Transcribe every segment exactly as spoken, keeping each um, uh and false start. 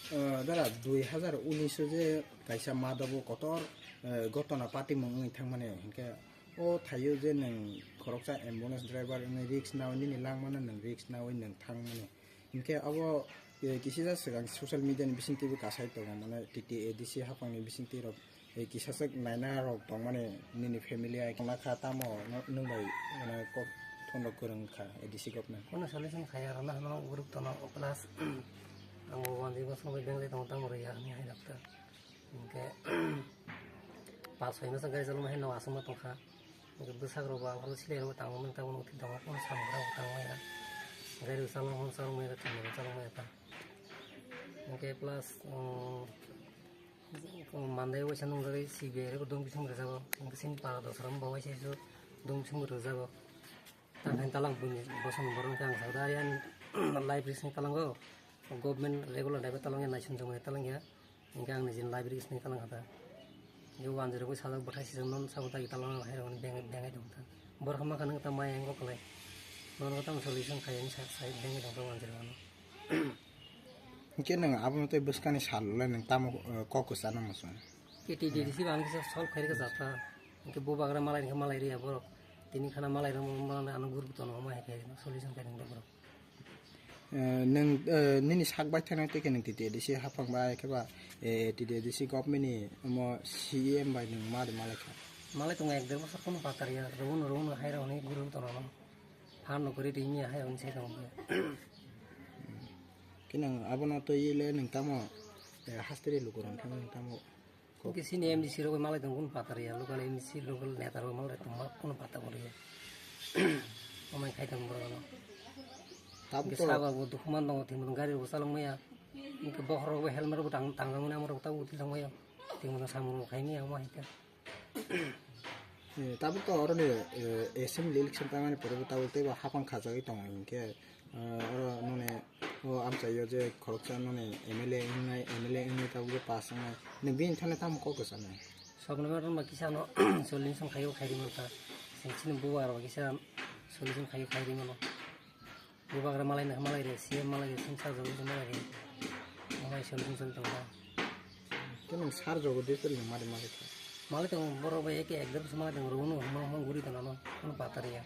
Eh, dara dui hazar unis o je kaisa Madhobo kotor, eh, gotona patimung wngwi thangmani, hinkhe o thaio je nwng khoroksa ambulance driver wngwi risk nawi nini langmano nwng risk nawi nwng thangmani. Hinkhe abo, eh, kisisa swkang social media ni bisingtwibo kasai tongo, mane T T A D C haphangni bisingtwi rok, eh, kisasa naina rok tongmani nini family ai tongna kha tamo no-, nwng bai mane kok thono kwrwng kha A D C government. Kono solution khaya rwna hwnwi group tono plus ang bo wanjwi bo songwi benglai tongo tamo rwya hwnwi hai rok ta. Hinkhe pas soi masa gari chalokma hai no aswkma tongkha. Hinkhe bwsarok bo aphuru silai rok tangmani tabuk uthi tongo, kono samung rok tangmani. Gari chalokma chalokmani thwngmani chalokmani ta. Hinkhe plus, um, Mandai waisa nungjagwi C B I rok dong bising rwjago. Hinkhe chini para dosra bo waisa isu dong bising rwjago. Tang khain talang buini bosong borok khe ang sakda, ayang library sini talango government regular daibo talangya, naising jongmani talangya. Hinkhe ang nijini library sini talang kha ta. Yo wanjwi rok sajak bwthai sijak non sabo dagi talang hai rok beng bengai tong ta. Borok hamma kha nang ta mai ang kok lai. Nono tamo solution khai ang sa sai bengai tong ta wanjwi rok. Hinkhe nwng abono tei bwskangni sal le nwng tamo, eh, kok kwchana muchung? K T D D C ba ang kisa solve khairikha jatra. Hinkhe bubagra malai hinkhe malai riya borok. Tini khana malai rok malai ano group tono omo hai khe solution khairikha borok. Eh, nwng, eh, nini sak bai thani tei khe nwng T T A D C haphang bai khe ba, eh, T T A D C government ni omo C E M bai nwng ma de malai kha? Malai tongo ek der bosor kono patar ya. Rohon rohon hai rok ni group tono. Phan no kwrwi twi miya hai rok ni sai tongo. Khe nwng abono twi le nwng tamo, eh, hasteni lukurok wngkha nwng tamo kok. Hinkhe chini M D C rok bai malai tongo, kunu patar ya, local M D C, local neta rok malai tongma kunu patar bo rwya. Amai khai tongo borok no. Tabuk hinkhe to sabo bo dukhu man tongo, thwngmung gari rok chalok maya. Hinkhe bokhorok bo helmet rok bo tang-, tangjak mani amorok tabuk uthi thang maya. Thwngmung samung rok khai maya omo hai khe. Eh, tabuk to oro ni, eh, assembly election tamani pore bo tabuk teibo haphang khajagwi tongo hinkhe, eh, oro noni o amchaio je khoroksa noni M L A wngnai, M L A wngnai tabuk je pass wngnai. Nwng bini thani tamo kok kwchanai? Sokno meron ba kisa no solution khaio khairi mankha. Sini bubar ba kisa solution khaio khairi mano. Bubagra malai na malai re, C M malai re, sini sarjagwi malai re. Malai solution solution tong ba. Khe nwng sarjago de tei nwng mari mari kha? Malai tong borok bai eke ekdam se malai tong rono huma huma guri tong ano, ano patariya.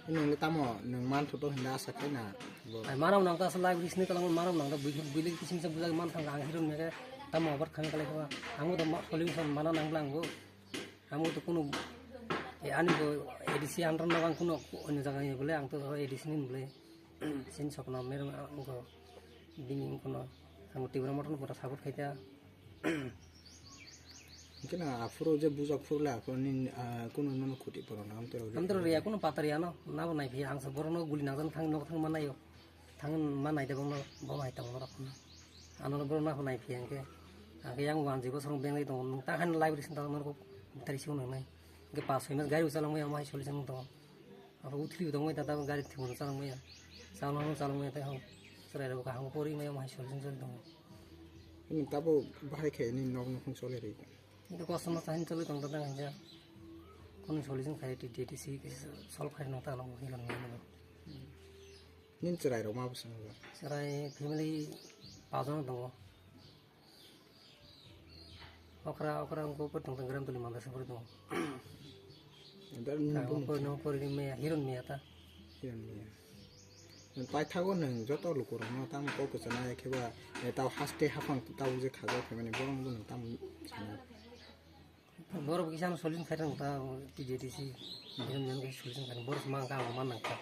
Nwng le tamo nwng man thu to hinda asa khai na bo. Ai mano nang ta asa live risni kalang mano nang ta bui bui le kisim se bujak man thang ang hiron mege tamo abar khami kalai kha. Ang bo to ma-, solution mana nang bla ang bo. Amo to kuno, eh, ani bo A D C under no ang kuno onyo jaga ni bole ang to A D C ni bole sin sokno merong ang ko bini kuno ang Tibra motor no pura support khaita. Kena afro je bujak furle afro ni, ah, kuno nono khuti poro na amtero. Amtero riya kuno patar ya no na bo nai phi ang sa boro no guli nang thang nok thang manayo. Thang ma nai de bongno bo hai tong norok. Ano no borok nahor nai phiya hwnkhe. Hwnkhe yang wanjwi bosong benglai tongo. Nwng ta han library sini tang norok bwtari sio nang nai. Hwnkhe pas soi mas gari bo chalangmaya omo hai solution tongo. Abo uthli bo tongmai ta tabuk gari thwngmano chalangmaya. Chalangmano chalangmaya tei hwn. Chwrai rok kaham pori maya omo hai solution choli tongo. Nwng tabuk bahai khe nini nok nukhung choli rwi. Hwnkhe kosom no chahin choli tong ta hwnkhe. Kunu solution khai T T A D C khe solve khai nang ta nang hwnkhe nang. Nini chwrai rok ma bwskango? Chwrai family pajon tongo. Okra, okra wngkha upor tong tong gram tuli mandar se pori tongo. Dak nini bumung Okor no pori maya, hiron maya ta. Hiron maya. Nwng paithago nwng joto lukurokno tamo kok kwchana ya khe ba, eh, tao haste haphang tao je khajak phaimani borok no nwng tamo sana. Borok kisa no solution khai rang ta T J D C. Yang yang kisa solution khai borok ma ka ma nang ta.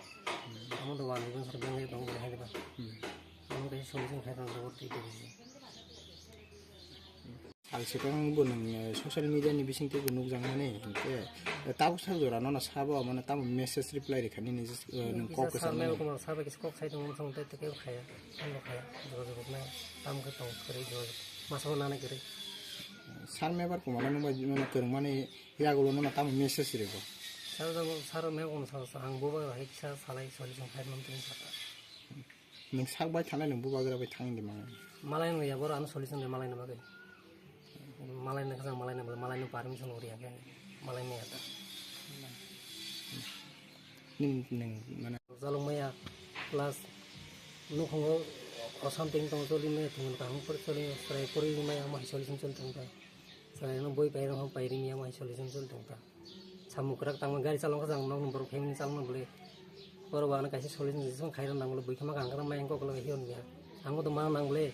Amo to wan bang sar bang tong bang hai ba. Amo kisa solution khai rang ta T J D C. Al sekang bo nang, eh, social media ni bising tei bo nukjak mani hinkhe, eh, tabuk sak jora no sabo mane tamo message reply rikha nini, eh, nwng kok kisa kwchang mani. Sabo kisa kok sai tong song tei tei khaya. Ang bo khaya. Jogajog nai. Tamo khe tong kwrwi jogajog. Masa bo nana kwrwi. Sir mebar kumala nung bai mane kwrwngmani yagulo nuna tamo message rego. Sir jabo, sir me kono sa, sa, ang bo bai hai kisa salai solution khai man tini saka. Nwng sak bai thanai nwng bubagra bai thang di mangai. Malai no ya boro ano solution de malai no bagwi. Malai no kisa malai no, malai no permission uri ya khe. Malai no ya ta. Nwng, nwng mane Jalong maya plus Nukhungo osanti wng tongo, choli maya thwngmani kaham choli chwrai kwrwi maya omo hai solution choli tongkha. Chwraino bui pairok pairwi maya omo hai solution choli tongkha. Samung kwrak tangma gari chalong kha jang nokni borok family chalokno bwle. Borok bo ano kaisa solution jesong khairok nang bwle, bui khama kang khe maya wng kok le hiron maya. Ang bo to ma nang bwle.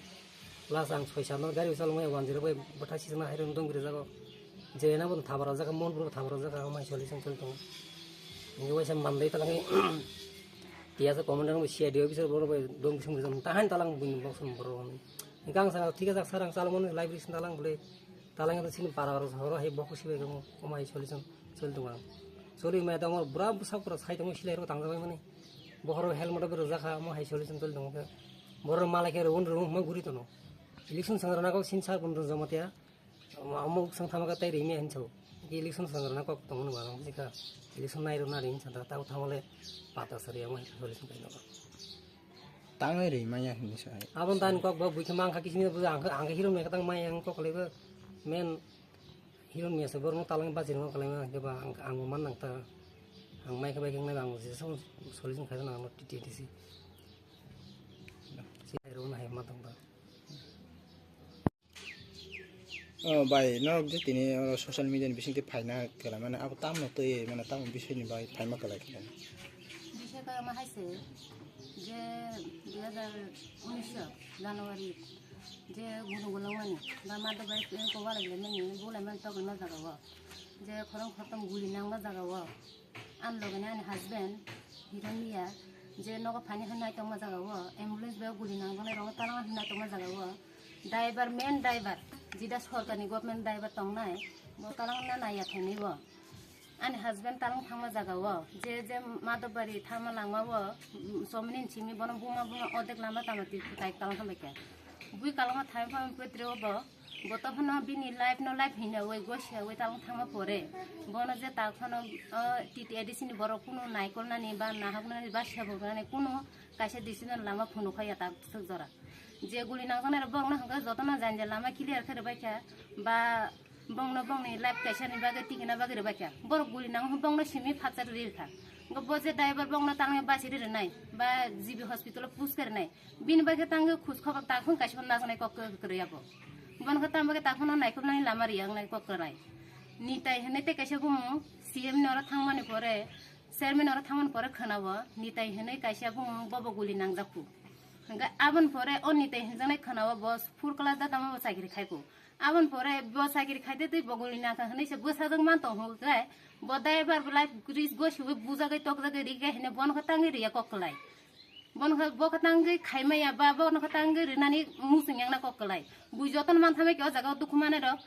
Plus ang soi sat no gari chalok maya one zero bai bwthai sijak na hairok dong gri jago. Je na bo thabra jaga mon bro thabra jaga omo hai solution choli tongo. Ngi waisa mandai talangi. Tiyasa commander nang C I D officer borok bai dong bising bising tahan talang buini bokson borok ni. Gang sana thik ajak sarang chalmon library sin talang bole talang to sini para aro horo hai bokho sibai gamo komai solution choli tongo. Choli mai tamo bura busa pura sai tongo silai ro tang jabai mani. Bohoro helmet ro jaga mo hai solution choli tongo ke. Borok malai ke ro un ro mo guri tono. Election sangra nako sin sar bun jamatia. Omo, omo uksang thama khe tei rimi hinwi sao. Election sangrana kok tongmani ba ang bujikha. Election nairok nari hinwi sa da tabo thangmale pata sari omo election kainok. Tangwi rwi manya hinwi sa. Abon dan kok ba buikhe mangkha kisini ba ang ang hirom ne katang mai ang kok leba men hirom ne sa borno talang bajir ngo kalai ma khe ba ang ang man nang ta ang mai khe bai khe nai ba ang je solution khaina ang T T A D C. Si nairok na hai ma tong ba. Oh, bai, norok je tini oro social media ni bisingtwi phaina kwlai mani, abo tamno twi mane tamo bisini bai phaima kwlai khe. Bisai khe omo hai se, je dui hajar unis January, je guru golong mani, ba mado bai ko walai le mani, bulai mani tokla ma jaga o, je khorang khortam guli nang ma jaga o. Ani loge ni ani husband, Hiron Miya, je nogo phani hinwi naitokma jaga o, ambulance bai guli nangjaknai rokno talang hinwi naitokma jaga o, driver, main driver, jida sorkar ni government driver tongnai, bo talang na naiya thainwi bo. Ani husband talang thangma jaga o, je je Madhobari thangma langma o, mm, chomni simi bono buma buma odek lama tama twi kwtai talang thangbai kha. Bui kalama thangwi phano petro bo. Bo to phano bini life no life hina oi gosia oi talang thangma pore. Bono je tak phano, o, T T A D C ni borok kunu naikolnani ba nahaknani ba seboknani kunu kaisa decision lama phunukha ya tak swk jora. Je guli nangjaknai rok borokno hwnkhe jotono jani je lama clear khe rwbaikha ba bongno bongni life kaisani bagwi tikina bagwi rwbaikha. Borok guli nang bongno simi phatsa rwi rwkha. Bo je driver bongno talangwi basi rwi rwnai ba G B hospital o push khe rwnai. Bini bai khe tangwi khus khobor takhung kaisa najaknai kok kwrwi abo. Bono khe tamo khe takhung no naikhumnani lama riya wngnai kok kwrwi. Nitai hinwi tei kaisa bumung C M ni oro thangmani pore, chairman ni oro thangmani pore khwnao Nitai hinwi kaisa bumung bobo guli nangjak kho. Hwnkhe aboni pore o Nitai hinjaknai khwnao bo four class da tamo bo chakri khai kho. Aboni pore bo chakri khai de tei bo guli nangkha hinwi se bwsajwk man tong hwnkhe bo driver bo life risk bo siwi bujagwi tokjagwi rikhe hinwi bono khe tangwi riya kok kwlai. Bono khe bo khe tangwi khaimaya ba bono khe tangwi rinani muchung yakna kok kwlai. Bui jotono manthamai khe o jaga o dukhu manai rok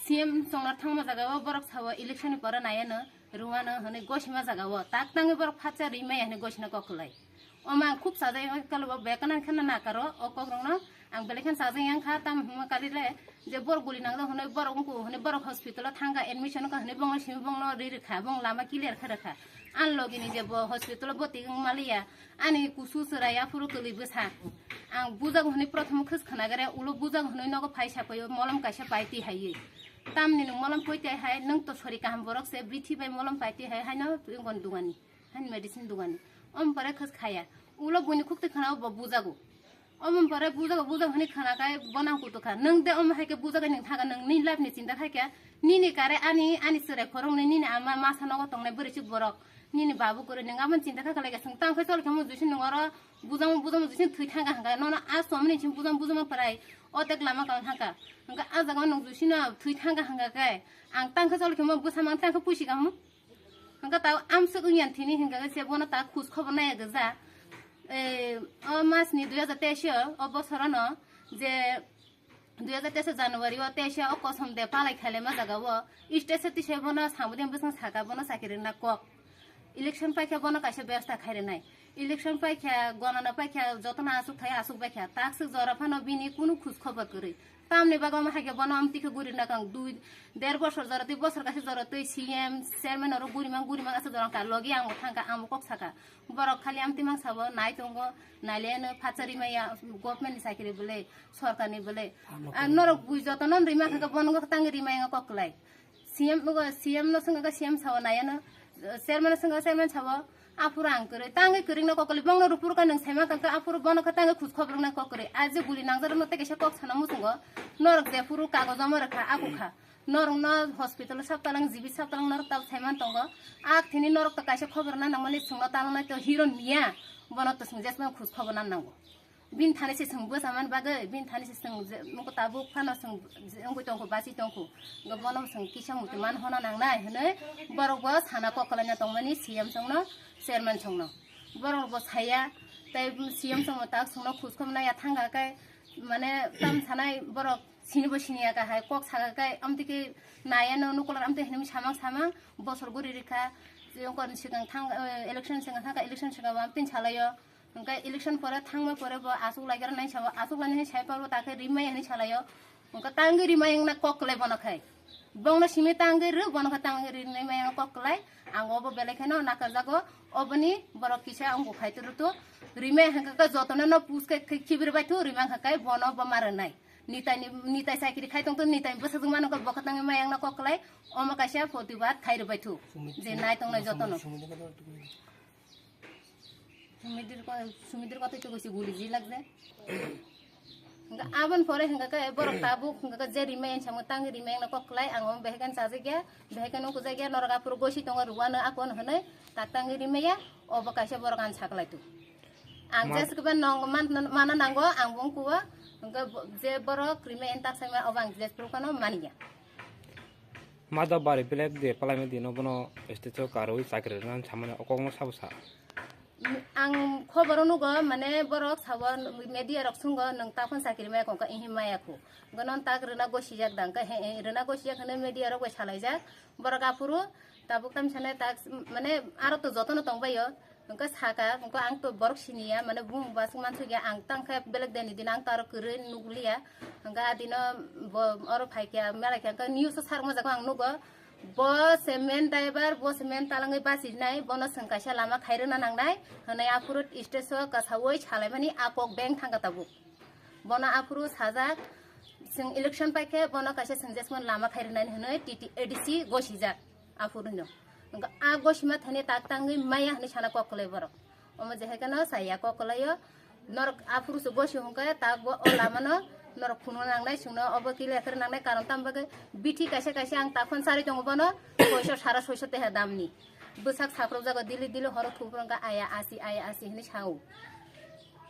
C M chongna thangma jaga o borok sao election ni pore naiya no rwngano hinwi gosima jaga o tak tangwi borok phatsa rimaya hinwi gosina kok kwlai. Omo ang khub sajai kalo bo bekana kheno nakaro o kok rokno ang belai kheno sajai yang kha tam hwnma kali le je borok guli nang do hinwi borok wngku hinwi borok hospital o thangkha admission wngkha hinwi bongno simi bongno ri rwkha bong lama clear kha rwkha. Ang logi ni je bo hospital o bwtwi wng maliya. Ani kusu chwrai aphuru kwlwi bwsa. Ang bujago hwnwi prothom khwj khwnagare, ulo bujago hwnwi nogo phai sapaio molom kaisa pai twi haiwi. Tamni nwng molom poi twi hai, nwng to sori kaham borok se, bithi bai molom pai twi hai, haino twi wngkon dugani, haino medicine dugani. Om pore khwj khaya. Ulo buini khuk twi khwnao bo bujago. Omo pore bujago, bujago hwnwi khwnakhai bono ang kutukha. Nwng de omo hai khe bujago nwng thaga, nwng nini life ni chinta khai khe, nini kare ani, ani chwrai khoroknwi, nini ama masa nogo tongnai bwrwi chuk borok, nini babu kwrwi, nwng aboni chinta kha khlai khe, chwng tang khe chol khe mo juice nwng oro bujamo, bujamo juice thwi thangkha hwnkha, nono a somni chwng bujamo, bujamo prai o tek lama kang thangkha. Hwnkha a jaga o nwng juice no thwi thangkha hwnkha khe, ang tang khe chol khe mo bwsa mang tang khe puisi kamo. Hwnkhe ta amswk wngya thini hwnkha khe se bono ta khoj khobor naiya gwja. Eh, o mas ni dui hajar teis o, o bosor ano je dui hajar teis January o teisa o kosom de palai khailai ma jaga o. State se tisa bono samudin bwswng saka bono chakiri rwna kok. Election paikha bono kaisa bebostha khai rwnai. Election paikha, gonana paikha, jotono aswk thai aswk baikha. Takswk jora phano bini kunu khoj khobor kwrwi. Tamni bagwi omo hai khe bono amtwi khe guri nakang dui, der bosor jora twi bosor kaisa jora twi C M, chairman oro guri mang, guri mang aswk jora wngkha. Logi ang bo thangkha, ang bo kok sakha. Borok khali amtwi mang sabo, nai tongo, naileno phatsa rimaya, government ni chakiri bwle, sorkar ni bwle. Ang norok bui jotono rima kha bono tangwi rimaya kok kwlai. C M nugo, C M no swngkha C M sao naiyano, chairman no swngkha chairman sao, Aphuru ang kwrwi, tangwi kwrwino kok kwlwi, bongno rupuru ka nwng saima kangkha, aphuru bono kha tangwi khus khobor wngna kok kwrwi. A je guli nangjakrokno tei kaisa kok sana muchungo, norok jephuru kagojo omo rwkha, akukha. Norokno hospital o sab talang, G B sab talang norok tabuk saiman tongo. Ak thini norok to kaisa khobor na nangmani swngno talangnai to hero miya, bono to swngjakmani khus khobor na nango. Bini thani se swng bwsa man bagwi, bini thani se swng je, nungkho tabuk phano swng je, wngwi tongkho, basi tongkho. Wngkha bono swng kisa muitu man hona nangnai hwnwi borok bo sana kok kwlaina tongmani C M songno, chairman songno. Borok bo saya, tei C M songno tak swngno khus khobor naya thangkha khe, mane tam sanai borok sini bo sini ya kha hai kok saka khe, amtike naya no nukula amtike hinwi samang samang bosor guri rikha. Wngkha sikang thang, eh, election sikang thangkha, election sikang bo amtike salaio. Hwnkhe election pore thangma pore bo aswk lai khe nai sabo, aswk lai nai sai pabo ta khe rimai hinwi salaio. Hwnkhe tangwi rimai wngna kok kwlai bono khai. Bongno simi tangwi rw, bono khe tangwi rimai wngna kok kwlai. Ang obo belai kheno nakarjago. Oboni borok kisa wngkha khai turu tu. Rimai hwnkhe khe jotono no pus khe khibir bai thu, rimai hwnkhe khe bono bo ma rwnai. Nitai ni, nitai chakiri khai tong tu, nitai bwsajwk mano khe bo khe tangwi mai wngna kok kwlai. Omo kaisa protibad khai rw bai thu. Je nai tongnai jotono. Sumidir ko, sumidir ko to gosi guli ji lagde. Hingga abon pore hingga ke borok tabuk hingga ke je rimai en samung tang rimai na kok klai ang om behekan sajagya, behekan ungku jagya norok apur gosi tongo ruwano akon hwnwi tak tang rimai ya, obo kaisa borok an saklai tu. Ang jes ke ban nong man, mana nango ang bung kuwa, hingga je borok rimai en tak sama obo ang jes purukano maniya. Mada bari belai de palai me dino bono stage o karwi chakri rwna samani okokno sabo sa. Ang khoboro nugo, mane borok sabo, media rok sungo nwng takhon chakri maya kongka ihi maya khu. Gonon tak rwna gosijak dang ka he, he, rwna gosijak hwnwi media rok bai salaijak. Borok aphuru tabuk tam sane tak, mane aro to jotono tongbaio. Hwnkhe saka, hwnkhe ang to borok siniya, mane bumung bo aswk mansukya, ang tangkhe belek deni din ang to aro kwrwi nukliya. Hwnkhe adino bo oro phaikya, melaikya, hwnkhe news o sarma jago ang nugo. Bo se main driver, bo se main talangwi bachirnai, bono chwng kaisa lama khairwna nangnai, hwnwi aphuru stage o kasawi salaimani a kok beng thangkha tabuk. Bono aphuru sajak, chwng election paikhe bono kaisa chwngjakmani lama khairwnani hwnwi T T A D C gosijak. Aphuru no. Hwnkhe a gosima thani tak tangwi maya hwnwi sana kok kwlai borok. Omo je hai kheno saya kok kwlaio. Norok aphuru se gosi hwnkhe tak bo o lama no norok phunukna nangnai, chwngno obo kile khe nangnai, karon tamo bagwi bithi kaisa kaisa ang takhon chari tongo bono soiso sara soiso teha damni. Bwsak saprok jago dili dili horo thupro hwnkhe aya asi, aya asi hwnwi sao.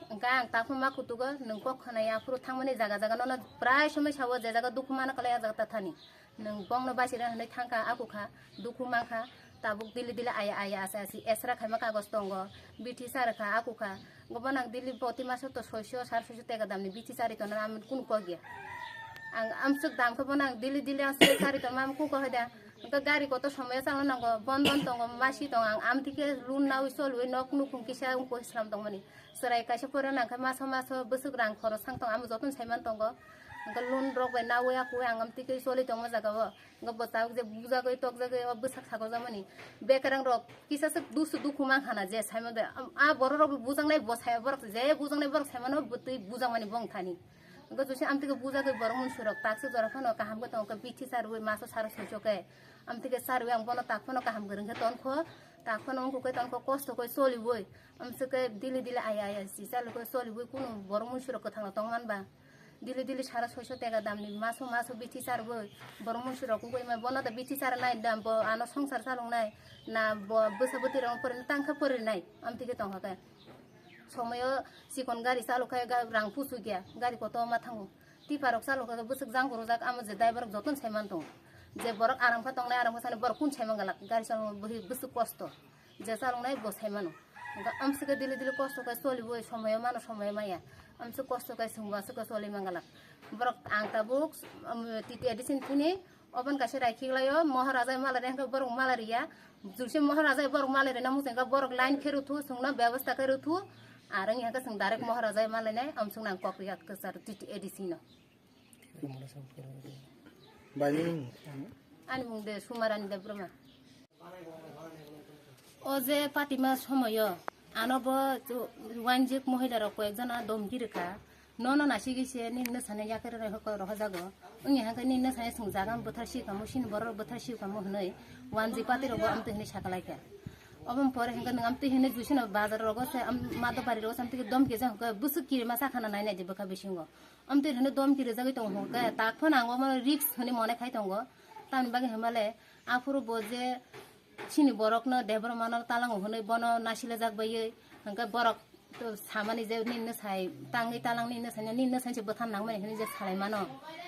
Hwnkhe ang takhon ma kutugo nwng kok khwnai aphuru thangmani jaga jaga nono prai somoi sao je jaga dukhu mano kwlai a jaga ta thani. Nwng bongno bachirwna hwnwi thangkha, akukha, dukhu mankha, tabuk dili dili aya aya asa asi esra khaima kagoj tongo, bithi charwkha, akukha, bono ang dili boti maso to soiso sar soiso tega damni bithi chari tongnani amoni kunu kok ya. Ang amswk damkhe bono ang dili dili ang se chari tongma amoni kunu kok hoida. Hwnkhe gari kotor somoyo changna nango, bon bon tongo, masi tongo, ang amthike loan nawi choliwi nok nukhung kisa wngkoi slam tongmani. Chwrai kaisa pore nangkhe maso maso bwswk rang khorok sang tongo, amo jotono saiman tongo. Hwnkhe loan rok bai nawi akui ang amtwi khe choli tongma jaga o. Hwnkhe bo tabuk je bujagwi tokjagwi o bwsak sago jamani. Bekerang rok kisa swk dusu dukhu mankha na je saimano de. Am, a borok rok bo bujaknai bo sai borok je bujaknai borok saimano bwtwi bujakmani bong thani. Hwnkhe josi amtwi khe bujagwi borok munsu rok taksa jora phano kaham khe tongo khe bithi charwi maso sara soiso khe. Amtwi khe charwi ang bono tak phano kaham kwrwng khe tonkho. Tak phano wngkuk khe tonkho kosto khe choliwi. Amswk khe dili dili aya aya si chalo khe choliwi kunu borok munsu rok kwthangno tongman ba. Dili dili sara soiso tega damni maso maso bithi charwi borok munsu rok wngwi ma bono da bithi chara nai da bo ano songsar chalok nai na bo bwsa bwtwi rok pore tangkha pore nai amtwi khe tongkha khe. Somoyo chikon gari chalok khe ga-, rang pusu gya gari koto ma thango. Tipa rok chalok khe bwswk jang borok jak amo je driver rok joton saiman tongo. Je borok aram khe tongnai aram khe sani borok kun saiman galak gari chalok bwswk kosto. Je chaloknai bo sai mano. Hwnkhe amswk khe dili dili kosto khe choliwi somoyo mano somoyo maya. Amswk kosto khe chwngbo aswk khe choli mangalak. Borok ang tabuk, um, T T A D C ni thini obo kaisa raikhiklaio Maharaja malari hwnkhe borok malariya. Julse Maharaja borok malari na muchungkha borok line khe rwthu chwngno bebosta khe rwthu. Aro wngya hwnkhe chwng direct Maharaja malainai amswk nang kokriya kwcharo T T A D C no. Bai nini mung? Ani mung de Sumarani Debbarma. O je patima somoyo ano bo wanjik mohila rok koyek jona domki rwkha. Nono nasigi se nini nwsani yakari rok rohojago. Wngya hwnkhe nini nwsani swng jaga bwthar sikamo sini borok bwthar sikamo hwnwi wanjik pati rok bo amtwi hwnwi sakalaikha. Oboni pore hwnkhe nwng amtwi hwnwi juisino bazar rogo se, am, mado bari rogo se amtwi dom kisa hwnkhe bwswk kirima sakhana nai nai di bwkha bisingo. Amtwi hwnwi dom kiri jagwi tongo hwnkhe tak phano ang omo risk hwnwi mone khai tongo. Tamni bagwi hwnmale aphuru bo je chini borokno Debbarmano talango hwnwi bono nasilajak baiwi hwnkhe borok to samani je nini sai tangwi talang nini sai nini sai se bwthan nangmani hwnwi je salai mano.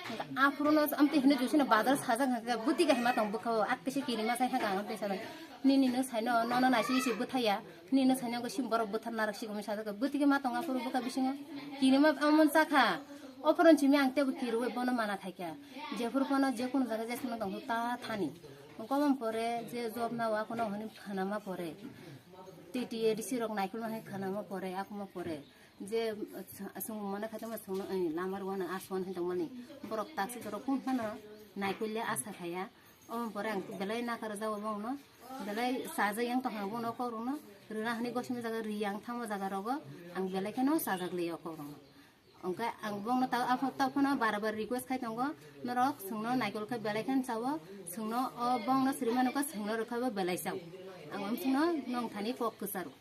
Hwnkhe aphuru no amtwi hwnwi juisino bazar sajak hwnkhe bwtwi kahima tong bwkha o at kisa kirima sai hwnkhe ang amtwi sabai nini no sai no nono naisi isi bwthaya. Nini no sanya go sim borok bwthar narwk sigwi sajak bwtwi ma tong aphuru bwkha bisingo. Kirima amon chakha. Ophoron simi ang tebo kirwi bono mana thaikha. Jephuru phano je kono jaga jesmano tong ta thani. Kobom pore je job na wa kono hwnwi khanama pore. T T A D C rok naikol ma hai khanama pore, akuma pore. Je asung mane khaitama sungno, eh, lamar wana aswan hai tongmani. Borok taksi borok kun phano naikolya asa khaya. Omo pore ang belai nakar jao bongno, belai sajak yang tongha bongno kokrokno, rwna hwnwi gosimo jaga ri yang thangma jaga rogo, ang belai kheno sajak liya kokrokno. Hwnkhe ang bongno ta, aphano, ta phano bara bara request khai tongo, norok sungno naikol khe belai kheno chao, sungno o bongno srimano khe sungno rwkha bo belai chao. Ang amsungno nong thani kok kwcharo.